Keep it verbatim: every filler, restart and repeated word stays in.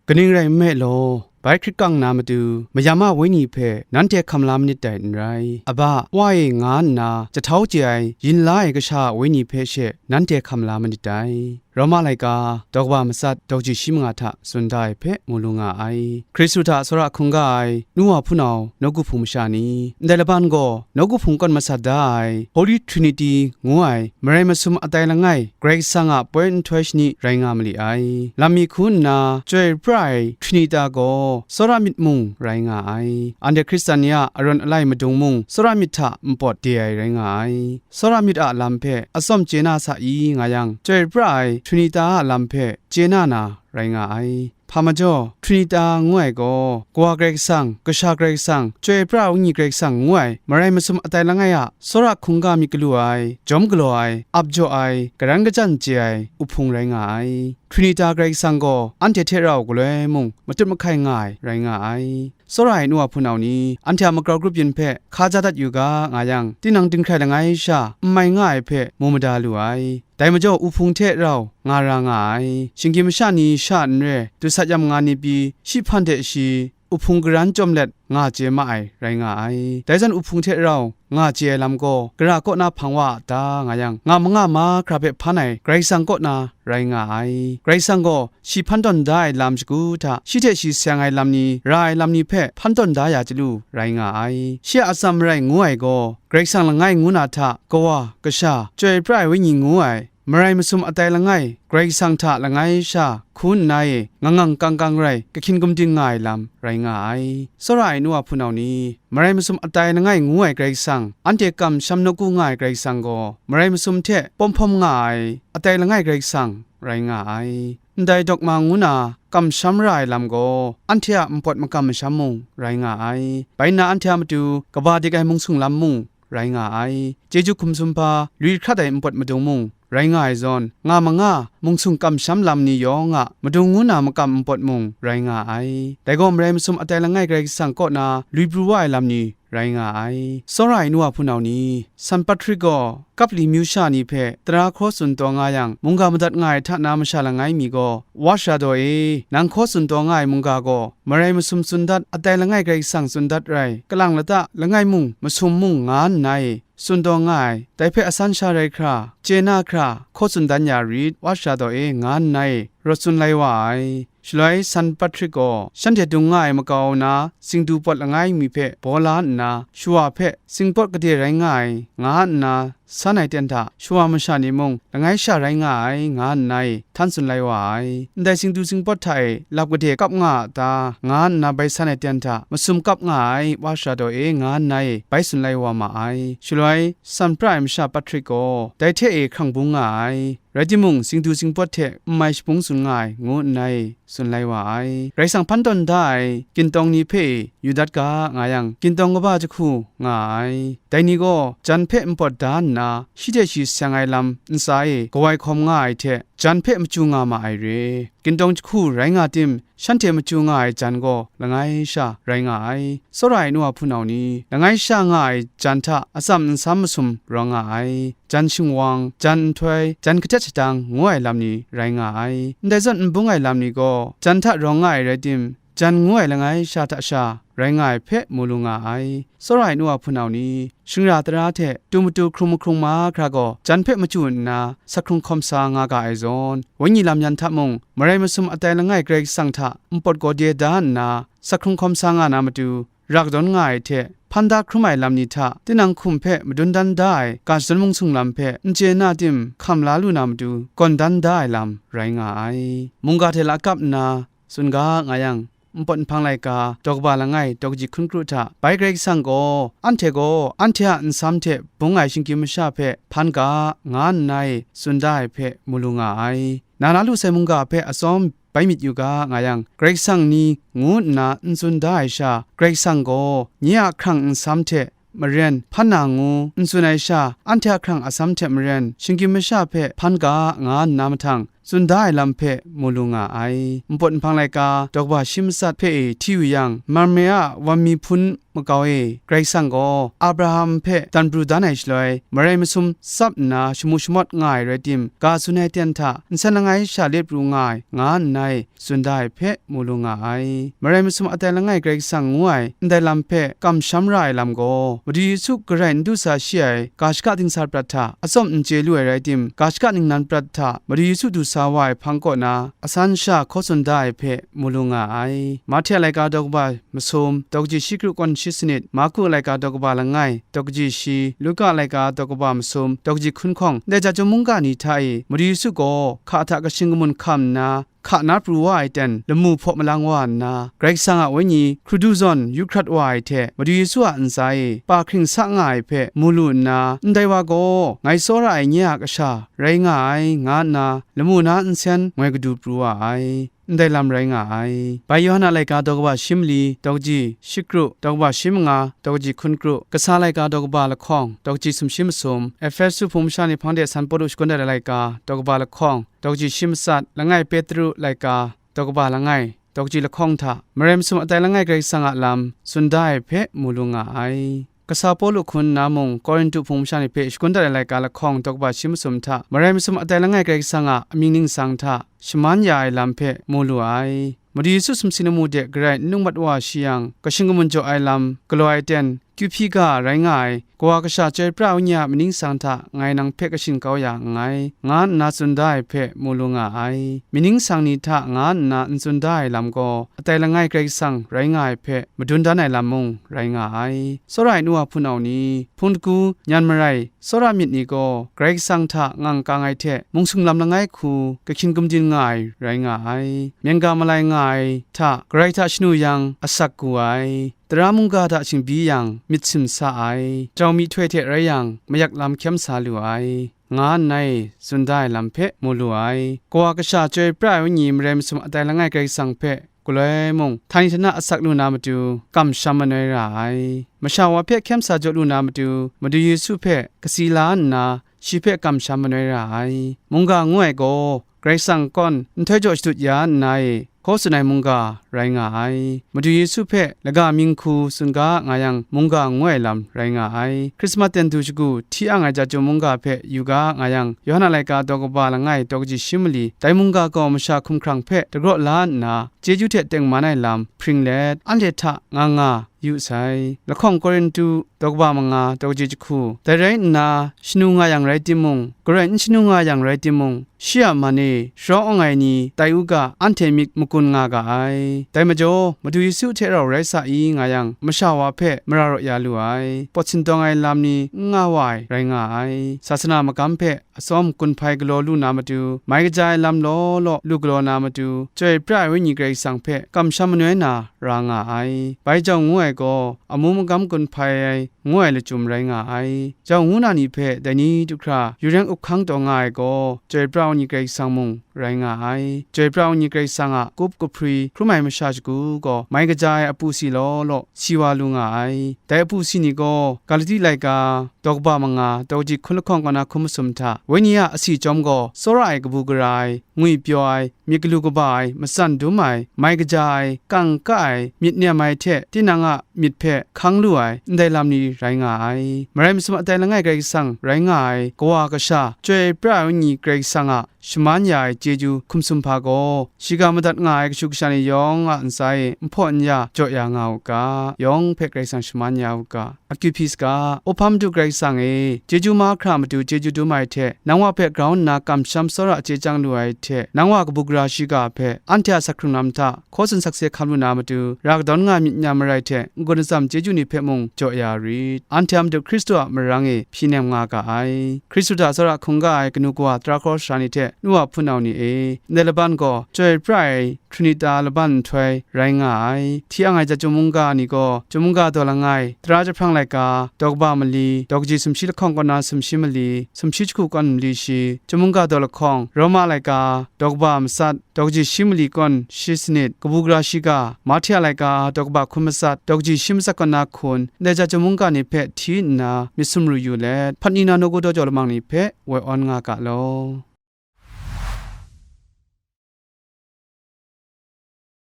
Kaning rai nme law, bai hkrit kang na matu, mayam a wenyi hpe nanhte hkam la manit dai n rai. Aba, Wa e nga nna jahtau chye ai, yin la ai kasha a wenyi hpe she nanhte hkam la manit dai. Roma laika, daw kaba matsat, daw ji shi manga hta tsun da ai hpe mu lu nga ai. Hkristu hta tsawra hkungga ai, nu wa hpunau, nawku hpung masha ni, ndai laban gaw nawku hpung kawn masat da ai, Holy Trinity ngu ai, marai masum atai langai, Karai Kasang a poi nhtoi shani rai nga ma li ai. Lam mi hku nna, chyoi pra ai Trinita gaw tsawra myit mung rai nga ai. Anhte Hkristan ni a arawn alai madung mung, tsawra myit hta npawt de ai rai nga ai. Tsawra myit a lam hpe atsawm chye na sa i nga yang, chyoi pra ai Trinita a lam hpe chye na na rai nga ai. Hpa majaw, Trinita ngu ai gaw, Kawa Karai Kasang, Kasha Karai Kasang, Chyoi Pra Wenyi Karai Kasang ngu ai, marai masum atai langai a, tsawra hkungga myit galu ai, jawm galaw ai, ap jaw ai, garan kajan chye ai, uhpung rai nga ai. Trinita Karai Kasang gaw anhte hte rau galoi mung matut mahkai nga ai rai nga ai. Tsawra ai nu wa hpunau ni, anhte a magrau grup yin hpe hka ja dat yu ga nga yang, tinang dinghkrai langai sha n mai nga ai hpe mu mada lu ai. Dai majaw, uhpung hte rau nga ra nga ai. Shinggyim masha ni sha n re, dusat yam nga ni pyi, shi hpan hte shi, uhpung garan chyawm let nga chye ma ai, rai nga ai. Dai zawn, uhpung hte rau nga chye ai lam gaw, gara kaw na hpang wa a ta, nga yang, nga manga mahkra hpe hpan ai Karai Kasang kaw na rai nga ai. Karai Kasang gaw shi hpan tawn da ai lam shagu hta, shi hte shi seng ai lam ni, ra ai lam ni hpe hpan tawn da ya chyalu rai nga ai. Shi a atsam marai ngu ai gaw, Karai Kasang langai ngu na hta, Kawa, Kasha, Chyoi Pra ai Wenyi ngu ai, marai masum atai langai, Karai Kasang hta langai sha hku nna e, ngang ngang kang kang rai, kahkyin gumdin nga ai lam rai nga ai. Tsawra ai nu wa hpunau ni, marai masum atai langai ngu ai Karai Kasang, anhte kamsham nawku nga ai Karai Kasang gaw, marai masum hte pawm hpawm nga ai, atai langai Karai Kasang rai nga ai. Ndai dogma ngu na kamsham ra ai lam gaw, anhte a npawt makam masham mung rai nga ai. Bai nna anhte a matu kaba dik ai mung sung lam mung rai nga ai. Chyeju hkum sumhpa, lui hkrat ai npawt madung mung rai nga ai zawn, nga manga mung sung kamsham lam ni yawng a madung ngu na makam npawt mung rai nga ai. Dai gaw, marai masum atai langai Karai Kasang kaw na lui pru wa ai lam ni rai nga ai. Tsawra ai nu wa hpunau ni, San Patrik gaw Kapli myu sha ni hpe tara hkaw tsun taw nga yang, mungga madat nga ai hta na masha langai mi gaw, Wa sara daw e, nang hkaw tsun taw nga ai mungga gaw, marai masum tsun dat, atai langai Karai Kasang tsun dat rai, kalang lata langai mung masum mung nga nna e, tsun taw nga ai, dai hpe asan sha rai hkra, chye na hkra, hkaw tsun dan ya rit, Wa sara daw e, nga nna e, rawt tsun lai wa ai. Shaloi San Patrik gaw shanhte dung nga ai makau na, singdu pawt langai mi hpe baw la nna, shawa hpe singpawt gade rai nga ai, nga nna, san ai ten hta shawa masha ni mung langai sha rai nga ai, nga nna e htan tsun lai wa ai. Ndai singdu singpawt hta e lap gade kap nga a ta, nga nna bai san ai ten hta masum kap nga ai, Wa sara daw e, nga nna e bai tsun lai wa ma ai. Shaloi, san pra ai masha Patrik gaw dai hte e hkrang bung nga ai. Rai timung, singdu singpawt hte n mai shabung tsun nga ai, ngu nna e tsun lai wa ai. Karai Kasang hpan tawn da ai gintawng ni hpe e yu dat ga, nga yang, gintawng kaba jahku nga ai. Dai ni gaw jan hpe npawt da nna, shi hte shi seng ai lam ntsa e kawai hkawm nga ai hte, jan hpe machyu nga ma ai re. Gintawng jahku rai nga tim, shanhte machyu nga ai jan gaw langai sha rai nga ai. Tsawra ai nu wa hpunau ni, langai sha nga ai jan hta atsam nsam masum rawng nga ai. Jan shingwang, jan nhtoi, jan katet shadang ngu ai lam ni rai nga ai. Ndai zawn n bung ai lam ni gaw, jan hta rawng nga ai rai tim, jan ngu ai langai sha hta sha rai nga ai hpe mu lu nga ai. Tsawra ai nu wa hpunau ni, shingra tara hte tu matu hkrung mahkrung mahkra gaw jan hpe machyu nna, sak hkrung hkawm sa nga ga ai zawn, Wenyi lam yan hta mung, marai masum atai langai Karai Kasang hta npawt gaw de da nna, sak hkrung hkawm sa nga na matu, rak dawn nga ai hte, hpan da hkrum ai lam ni hta tinang hkum hpe madun dan da ai ga shadawn mung sung lam hpe n chye na tim, hkam la lu na matu, gawn dan da ai lam rai nga ai. Mungga hte lakap nna tsun ga nga yang, npawt nhpang laika, daw kaba langai, daw kaji hkun kru hta, bai Karai Kasang gaw, anhte gaw, anhte a nsam hte bung ai shinggyim masha hpe hpan ga, nga nna e tsun da ai hpe mu lu nga ai. Na na lu sai mungga hpe atsawm bai myit yu ga, nga yang, Karai Kasang ni ngu nna n tsun da ai sha, Karai Kasang gaw nye a hkrang nsam hte maren hpan na ngu n tsun ai sha, anhte a hkrang atsam hte maren shinggyim masha hpe hpan ga, nga nna mahtang, tsun da ai lam hpe mu lu nga ai. Npawt nhpang laika daw kaba shi matsat hpe e hti yu yang, Mamre a wan mi hpun makau e Karai Kasang gaw Abraham hpe dan pru dan ai shaloi, marai masum tsap nna shamu shamawt nga ai rai tim, ga tsun ai ten hta nsen langai sha let pru nga ai, nga nna e tsun da ai hpe mu lu nga ai. Marai masum atai langai Karai Kasang ngu ai ndai lam hpe kamsham ra ai lam gaw, Madu Yesu garai n du sa shi ai ga shaka dingsa prat hta atsawm n chye lu ai rai tim, ga shaka ningnan prat hta Madu Yesu du sa wa ai hpang kaw na asan sha hkaw tsun da ai hpe mu lu nga ai. Mahte a laika daw kaba masum, daw kaji shi kru kawn shi sanit, Marku a laika daw kaba langai, daw kaji shi, Luka a laika daw kaba masum, daw kaji hkun hkawng, ndai ja chyum mungga ni hta e Madu Yesu gaw hka hta kashin kamun hkam nna, hka na pru wa ai ten lamu hpaw malang wa nna, Karai Kasang a Wenyi hkrudu zawn yu hkrat wa ai hte, Madu Yesu a ntsa e pa hkring sa nga ai hpe mu lu nna, ndai wa gaw ngai tsawra ai nye a kasha rai nga ai, nga nna lamu na nsen ngoi kadu pru wa ai. Ndai lam rai nga ai. Bai Yawhan a laika daw kaba shi mali, daw kaji shi kru, daw kaba shi manga, daw kaji hkun kru, kasa laika daw kaba lahkawng, daw kaji sumshi masum, Ehpesu hpung masha ni hpang de San Pawlu shakawn dat ai laika daw kaba lahkawng, daw kaji shi matsat, langai Petru laika daw kaba langai, daw kaji lahkawng hta, marai masum atai langai Karai Kasang a lam tsun da ai hpe mu lu nga ai. Kasa Pawlu hkun nna mung Korintu hpung masha ni hpe shakawn dat ai laika lahkawng daw kaba shi masum hta, marai masum atai langai Karai Kasang a amying ningsang hta shaman ya ai lam hpe mu lu ai. Madu Yesu sumsing lamu de garai n lung mat wa shi yang, kashin kamun jaw ai lam galaw ai ten, kyu hpyi ga rai nga ai, kawa kasha chyoi pra ai wenyi a maning sang hta ngai nang hpe kashin kau ya nngai, nga nna tsun da ai hpe mu lu nga ai. Maning sang ni hta nga nna n tsun da ai lam gaw, atai langai Karai Kasang rai nga ai hpe madun dan ai lam mung rai nga ai. Tsawra ai nu wa hpunau ni, hpung dagu, nyan marai, tsawra myit ni gaw Karai Kasang hta ngang kang ai hte mung singlam langai hku kahkyin gumdin nga ai rai nga ai. Myen ga malai nga ai hta, garai hta shanu yang asak gu ai, tara mungga hta shingbyi yang myit simsa ai, jau myihtoi hte rai yang mayak lam hkyem sa lu ai, nga nna e tsun da ai lam hpe mu lu ai. Kawa kasha chyoi pra ai wenyi marai masum atai langai Karai Kasang hpe galoi mung, htani htana asak lu na matu, kamsham manoi ra ai. Masha wa hpe hkyem sa jaw lu na matu, Madu Yesu hpe kasi la nna, shi hpe kamsham manoi ra ai. Mungga ngu ai gaw, Karai Kasang kawn nhtoi jaw shadut ya nna e, hkaw tsun ai mungga rai nga ai. Madu Yesu hpe laga mying hku tsun ga nga yang, mungga ngu ai lam rai nga ai. Hkrismat ten du shagu hti ang ai ja chyum mungga hpe yu ga nga yang, Yawhan a laika daw kaba langai daw kaji shi mali, dai mungga gaw masha hkumhkrang hpe dagraw la nna, chyeju hte tengman ai lam hpring let, anhte hta nga nga yu sai. Lahkawng Korintu daw kaba manga daw kaji jahku. Dai rai nna, shanu nga yang rai timung, garai n shanu nga yang rai timung, shi a man e sharawng awng ai ni tai u ga, anhte myit makun nga ga ai. Dai majaw, Madu Yesu hte rau rai sa i nga yang, masha wa hpe mara raw ya lu ai. Pawt sindawng ai lam ni n nga wa ai rai nga ai. Sasana magam hpe atsawm gun hpai galaw lu na matu, mai kaja ai lam law law lu galaw na matu, chyoi pra ai Wenyi Karai Kasang hpe kamsham manoi na ra nga ai. Bai jau ngu ai gaw, amu magam gun hpai ai ngu ai lachyum rai nga ai. Jau ngu na ni hpe dai ni du hkra yu reng up hkang taw nga ai gaw, chyoi pra ai Wenyi Karai Kasang mung rai nga ai. Chyoi pra ai Wenyi Karai Kasang a kup kahpri hkrum ai masha shagu gaw, mai kaja ai apu si law law si wa lu nga ai. Dai apu si ni gaw, Galati laika daw kaba manga, daw kaji hkun lahkawng kaw na hkun masum hta, Wenyi a asi chyawm gaw, tsawra ai kabu gara ai, ngwipyaw ai, myit galu kaba ai, matsan dum ai, mai kaja ai, kangka ai, myit nem ai hte tinang a myit hpe hkang lu ai, ndai lam ni rai nga ai. Marai masum atai langai Karai Kasang rai nga ai, kawa kasha, chyoi pra ai Wenyi Karai Kasang a shaman ya ai chyeju hkum sum hpa gaw, shiga madat nga ai kashu kasha ni yawng a ntsa e nhpaw n ya jaw ya nga u ga, yawng hpe Karai Kasang shaman ya u ga. Akyu hpyi saga, Awhpa Madu Karai Kasang e, chyeju mahkra matu chyeju dum ai hte, nang wa hpe grau nna kamsham tsawra chye chyang lu ai hte, nang wa kabu gara shiga hpe, anhte a sak hkrung lam hta, hkaw tsun sakse hkam lu na matu, ra kadawn nga ai myit nyan marai hte, n-gun atsam chyeju ni hpe mung jaw ya rit. Anhte a Madu Hkristu a marang e hpyi nem nga ga ai. Hkristu hta tsawra hkungga ai kanu kawa tara hkraw sara ni hte, nu wa hpunau ni e, ndai laban gaw, chyoi pra ai Trinita laban nhtoi rai nga ai. Hti ang ai ja chyum mungga ni gaw, chyum mungga daw langai, tara jahprang laika, daw kaba mali, daw kaji sumshi lahkawng kaw na sumshi mali, sumshi jahku kawn mali shi, chyum mungga daw lahkawng, Roma laika, daw kaba matsat, daw kaji shi mali kawn shi sanit, kabu gara shiga, Mahte a laika, daw kaba hkun matsat, daw kaji shi matsat kaw na hkun, ndai ja chyum mungga ni hpe hti nna myit sumru yu let, hpat ni na nawku daw jau lamang ni hpe woi awn nga ga law.